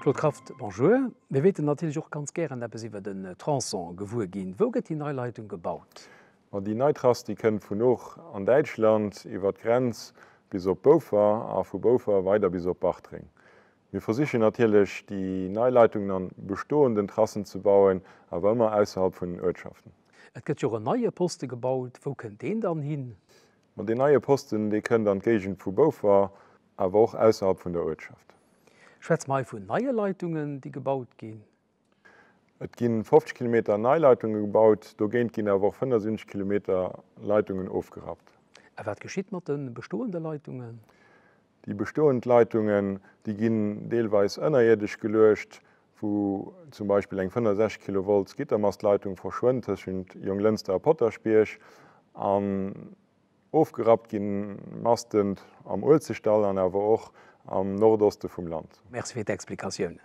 Claude Kraft, bonjour. Mir wéilten natierlech och ganz gären eppes iwwer den Tronçon gewuer ginn. Wou gëtt déi nei Leitung gebaut? Ma déi nei Trass, déi kënnt vun Our an Däitschland iwwer d'Grenz bis op Boufer a vu Boufer weider bis op Bartreng. Mir versichen natierlech déi nei Leitungen an bestoenden Trassen ze bauen, awer ëmmer ausserhalb vun den Uertschaften. Et gëtt jo och en neie Poste gebaut. Wou kënnt deen dann hin? Ma deen neie Posten, dee kënnt an d'Géigend vu Boufer, awer och ausserhalb vun der Uertschaft. Schwätze mer hei vun neie Leitungen, déi gebaut ginn? Et gi 50 Kilometer nei Leitunge gebaut, dogéint ginn awer och 75 Kilometer Leitungen ofgerappt. A wat geschitt mat de bestoende Leitungen? Déi bestoend Leitungen, déi ginn deelweis ënnerierdesch geluecht, wou zum Beispill eng 65 Kilovolts Gittermastleitung verschwënnt tëschent Jonglënster a Potaschbierg an ofgerappt ginn Masten am Uelzechtdall an awer och am Nordoste vum Land. Merci fir d'Explikatiounen.